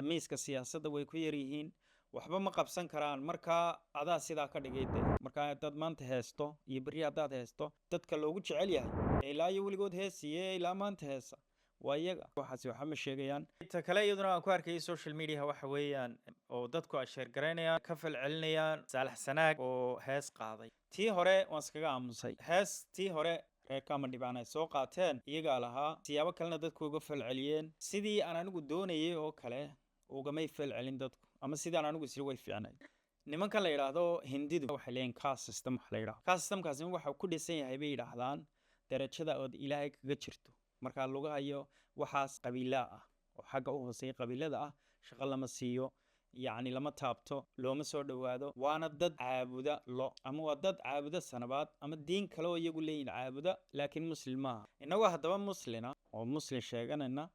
Miiska siyaasadda way ku yar yihiin, waxba ma qabsan karaan. Markaa adaa sidaa ka dhigay de. Markaa haddaad maanta heesto iyo berri haddaad heesto, dadka loogu jecel yahay ee ilaa iyo weligood heesiye, ilaa maanta heesa, waa iyaga. Waxaasi waxba ma sheegayaan. Ta kale iyaduna aan ku arkayay social media waxa weeyaan oo dadku ay share garaynayaan, ka falcelinayaan, Saalax Sanaag oo hees qaaday. Tii hore waan iskaga aamusay. Hees tii hore reerka Madhibaan ay soo qaateen iyagaa lahaa, siyaabo kalena dadku uga falceliyeen. Sidii aan anigu doonayay oo kale ugamay falcelin dadku, ama sidaan anigu isiri way fiicnayd. Nimanka la yidhaahdo Hindidu waxay leeyihin caste system. Waxa la yidhahdo caste systemkaasi waxa ku dhisan yahay, bay yidhaahdaan, darajada ood Ilaahay kaga jirto. Markaa lugahayo waxaas qabiilaa ah oo xagga u hooseeya qabiilada ah shaqo lama siiyo, yacni lama taabto, looma soo dhowaado. Waana dad caabuda lo, ama waa dad caabuda sanabaad, ama diin kale oo iyagu leeyihin caabuda, laakiin Muslim maaha. Innagoo haddaba Muslina oo Muslim sheeganayna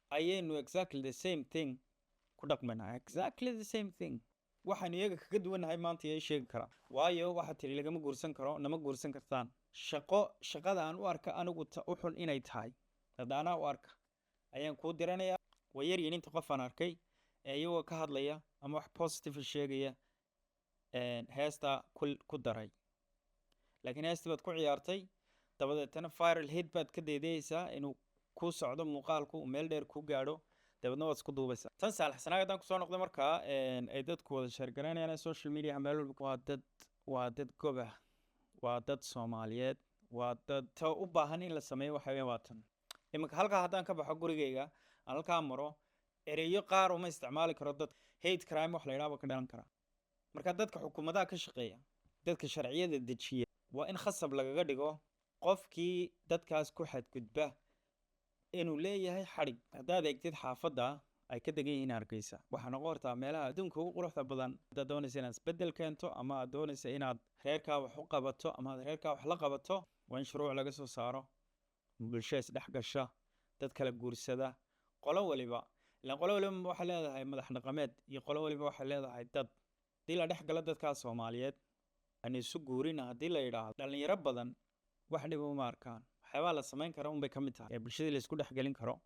ayaynu exactly the same thing ku dhaqmaynaa, exactly the same thing. Waxaynu iyaga kaga duwannahay maanta iyay sheegi karaa? Waayo, waxaa tiri lagama guursan karo, nama guursan kartaan. Shaqo, shaqada aan u arka anigu ta u xun inay tahay hadda anaa u arka ayaan kuu diranayaa. Way yaryihin inta qof aan arkay ee iyagoo ka hadlaya ama wax positive sheegaya heesta ku daray. Laakiin heestii baad ku ciyaartay, dabadeetana viral hit baad ka deedeyeysaa inuu kuu socdo muuqaalku, uu meel dheer kuu gaadho, dabeedna waad isku duubaysaa. Tan Saalax Sanaag haddaan kusoo noqday, markaa ay dadku wada share garaynayaan social media meel walba, waa dad goba, waa dad Soomaaliyeed, waa dad ta u baahan in la sameeyo. Waxa weeyaan waa tan iminka halkaa haddaan ka baxo gurigayga, aan halkaa maro, ereyo qaar uma isticmaali karo. Dad hate crime wax la yidhaha ba ka dhalan karaa. Marka dadka xukuumadaha ka shaqeeya, dadka sharciyada dejiya, waa in khasab lagaga dhigo qofkii dadkaas ku xadgudba inuu leeyahay xadhig. Haddaad eegtid xaafadda ay ka degan yihiin Hargeysa, waxaa noqon kartaa meelaha adduunka ugu quruxda badan. Haddaad doonaysa inaad isbeddel keento, ama aad doonaysa inaad reerkaa wax u qabato, ama aad reerkaa wax la qabato, waa in shuruuc laga soo saaro, bulsho isdhex gasha, dad kala guursada. Qolo waliba, ilaan qolo waliba waxay leedahay madax dhaqameed, iyo qolo waliba waxay leedahay dad. Haddii la dhex galo dadkaa Soomaaliyeed, aan isu guurina haddii la yidhaahdo, dhalinyaro badan wax dhiba uma arkaan. Waxyaabaha la samayn kara unbay ka mid tahay ee bulshadii la isku dhex gelin karo.